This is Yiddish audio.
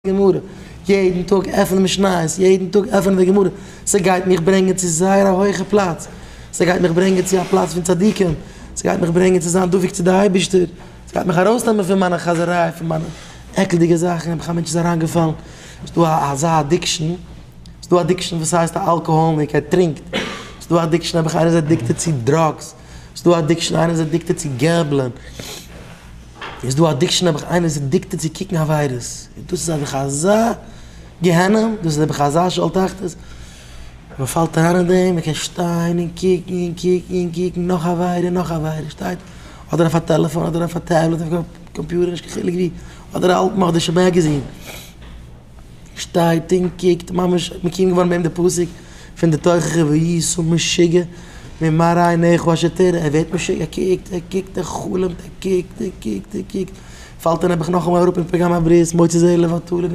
גמרא, יעדן טאג עפענען משניות, יעדן טאג עפענען די גמרא, ס'גייט מיך ברענגען צו זייער א הויכע פלאץ, ס'גייט מיך ברענגען צו א פלאץ פון צדיקים, ס'גייט מיך ברענגען צו זיין דבוק צו די אייבערשטער, ס'גייט מיך ארויסנעמען פון מיינע חזיריי, פון מיינע עקלדיגע זאכן, האב איך א מענטש איז אריינגעפאלן, ס'איז דא אזא addiction, ס'איז דא addiction וואס הייסט א alcoholic, ער טרינקט, ס'איז דא addiction האב איך איינער איז addicted צו drugs, ס'איז דא addiction איינער איז addicted צו gambling. איז דא addiction נעבעך איינער איז addicted צו קוקן עבירות, און דאס איז נעבעך אזא גיהנום, דאס איז נעבעך אזא שאול תחתית, מען פאלט אריין אין דעם, מען קען שטיין און קוקן און קוקן און קוקן נאך עבירה און נאך עבירה, שטייט אדער אויף א טעלעפאן אדער אויף א tablet אויף א קאמפיוטער נישט קיין חילוק ווי, אדער א אלטמאדישע magazine. שטייט און קוקט, ממש מקוים געווארן ביי אים די פסוק פון די תוכחה והיית משוגע ממראה עיניך אשר תראה, ער ווערט משוגע, ער קוקט, ער קוקט, ער חלומ'ט, ער קוקט, ער קוקט, ער קוקט, פאלט ער נעבעך נאכאמאל אראפ אין פגם הברית, מוציא זרע לבטלה.